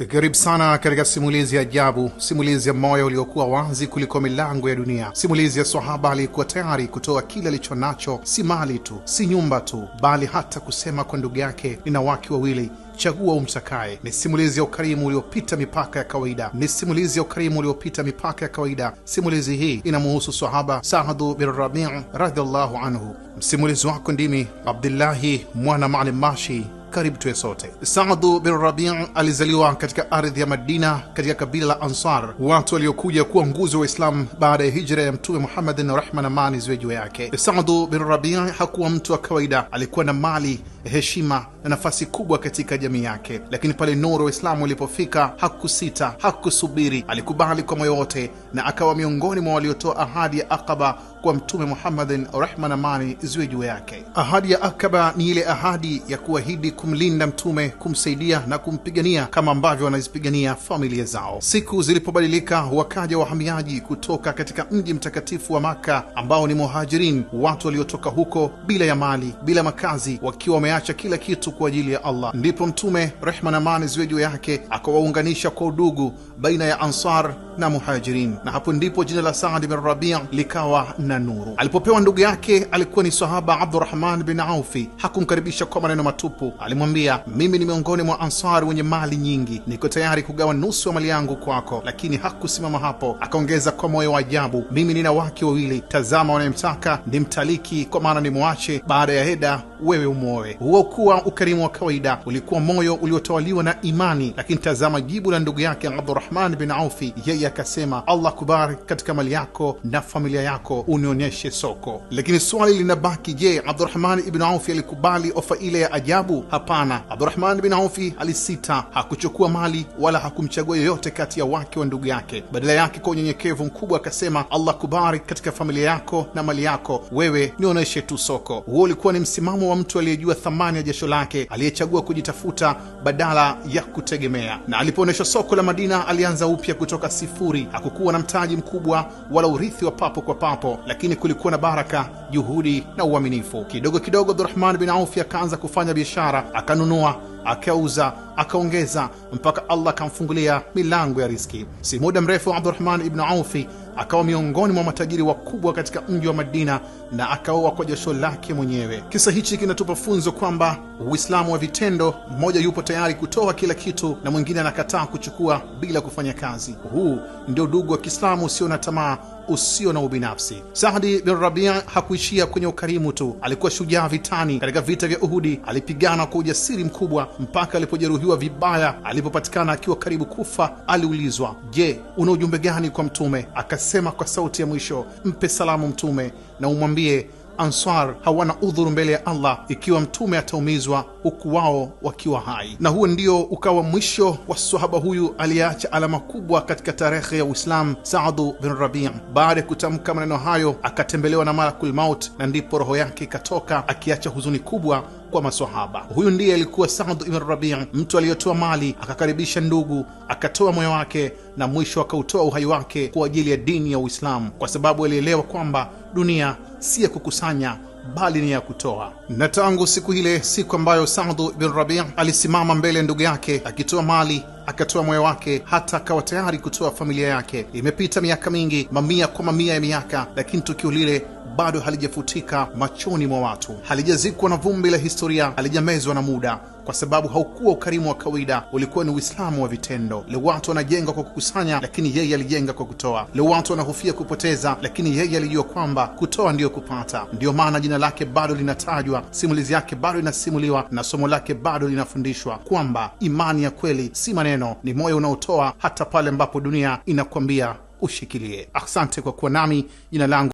Karibu sana katika simulizi ya ajabu, simulizi ya moyo uliokuwa wazi kuliko milango ya dunia, simulizi ya sahaba aliyekuwa tayari kutoa kila alichonacho, si mali tu, si nyumba tu, bali hata kusema kwa ndugu yake, nina wake wawili, chagua umtakaye. Ni simulizi ya ukarimu uliopita mipaka ya kawaida. Ni simulizi ya ukarimu uliopita mipaka ya kawaida. Simulizi hii inamuhusu sahaba Saadu bin Rabi' radhiallahu anhu. Msimulizi wako ndimi Abdillahi mwana Maalim Mashi. Karibu tuwe sote. Saadu bin Rabi' alizaliwa katika ardhi ya Madina katika kabila la Ansar, watu waliokuja kuwa nguzo wa Islam baada ya hijra ya Mtume Muhammad na rehma na amani ziwe juu yake. Saadu bin Rabi' hakuwa mtu wa kawaida, alikuwa na mali, heshima na nafasi kubwa katika jamii yake. Lakini pale nuru wa Uislamu ilipofika, hakusita, hakusubiri, alikubali kwa moyo wote na akawa miongoni mwa waliotoa ahadi ya Aqaba kwa Mtume Muhammad rehma na amani ziwe juu yake. Ahadi ya Aqaba ni ile ahadi ya kuahidi kumlinda Mtume, kumsaidia na kumpigania kama ambavyo wanazipigania familia zao. Siku zilipobadilika, wakaja wahamiaji kutoka katika mji mtakatifu wa Maka ambao ni Muhajirin, watu waliotoka huko bila ya mali, bila makazi, wakiwa wameacha kila kitu kwa ajili ya Allah. Ndipo Mtume rehma na amani ziwe juu yake akawaunganisha kwa udugu baina ya Ansar na Muhajirin, na hapo ndipo jina la Saad bin Rabi' likawa na nuru. Alipopewa ndugu yake alikuwa ni sahaba Abdurrahman bin Aufi. Hakumkaribisha kwa maneno matupu, alimwambia, mimi ni miongoni mwa Ansar wenye mali nyingi, niko tayari kugawa nusu ya mali yangu kwako. Lakini hakusimama hapo, akaongeza kwa moyo wa ajabu, mimi nina wake wawili, tazama wanayemtaka ni mtaliki, kwa maana ni muache baada ya heda wewe umuoe. Huo kuwa ukarimu wa kawaida, ulikuwa moyo uliotawaliwa na imani. Lakini tazama jibu la ndugu yake Abdurrahman bin Aufi, yeye akasema, Allah kubarik katika mali yako na familia yako, unionyeshe soko. Lakini swali linabaki, je, Abdurrahman ibn Aufi alikubali ofa ile ya ajabu? Hapana. Abdurrahman ibn Aufi alisita, hakuchukua mali wala hakumchagua yoyote kati ya wake wa ndugu yake. Badala yake, kwa unyenyekevu mkubwa akasema, Allah kubarik katika familia yako na mali yako, wewe nionyeshe tu soko. Huo ulikuwa ni msimamo wa mtu aliyejua thamani ya jasho lake, aliyechagua kujitafuta badala ya kutegemea. Na alipoonyesha soko la Madina, alianza upya kutoka sifuri. Hakukuwa na mtaji mkubwa wala urithi wa papo kwa papo, lakini kulikuwa na baraka, juhudi na uaminifu. Kidogo kidogo Abdurrahman bin Auf akaanza kufanya biashara, akanunua, akauza, akaongeza, mpaka Allah akamfungulia milango ya riziki. Si muda mrefu Abdurrahman ibn Auf akawa miongoni mwa matajiri wakubwa katika mji wa Madina na akaoa kwa jasho lake mwenyewe. Kisa hichi kinatupa funzo kwamba Uislamu wa vitendo, mmoja yupo tayari kutoa kila kitu na mwingine anakataa kuchukua bila kufanya kazi. Huu ndio udugu wa Kiislamu usio na tamaa, usio na ubinafsi. Saadi bin Rabi' hakuishia kwenye ukarimu tu, alikuwa shujaa vitani. Katika vita vya Uhudi alipigana kwa ujasiri mkubwa mpaka alipojeruhiwa vibaya. Alipopatikana akiwa karibu kufa, aliulizwa, je, una ujumbe gani kwa Mtume? Akasema kwa sauti ya mwisho, mpe salamu Mtume na umwambie Ansar hawana udhuru mbele ya Allah ikiwa Mtume ataumizwa huku wao wakiwa hai. Na huo ndio ukawa mwisho wa sahaba huyu aliyeacha alama kubwa katika tarehe ya Uislamu, Saadu bin Rabi'. Baada ya kutamka maneno hayo, akatembelewa na Malakul Maut, na ndipo roho yake ikatoka, akiacha huzuni kubwa kwa maswahaba. Huyu ndiye alikuwa Saad ibn Rabi', mtu aliyetoa mali, akakaribisha ndugu, akatoa moyo wake na mwisho akautoa uhai wake kwa ajili ya dini ya Uislamu, kwa sababu alielewa kwamba dunia si ya kukusanya bali ni ya kutoa. Na tangu siku ile, siku ambayo Saad ibn Rabi' alisimama mbele ndugu yake akitoa mali, akatoa moyo wake, hata akawa tayari kutoa familia yake. Imepita miaka mingi, mamia kwa mamia ya miaka, lakini tukio lile bado halijafutika machoni mwa watu, halijazikwa na vumbi la historia, halijamezwa na muda, kwa sababu haukuwa ukarimu wa kawaida, ulikuwa ni Uislamu wa vitendo. Leo watu wanajenga kwa kukusanya, lakini yeye alijenga kwa kutoa. Leo watu wanahofia kupoteza, lakini yeye alijua kwamba kutoa ndiyo kupata. Ndiyo maana jina lake bado linatajwa, simulizi yake bado inasimuliwa, na somo lake bado linafundishwa, kwamba imani ya kweli si maneno, ni moyo unaotoa hata pale ambapo dunia inakwambia ushikilie. Asante kwa kuwa nami. Jina langu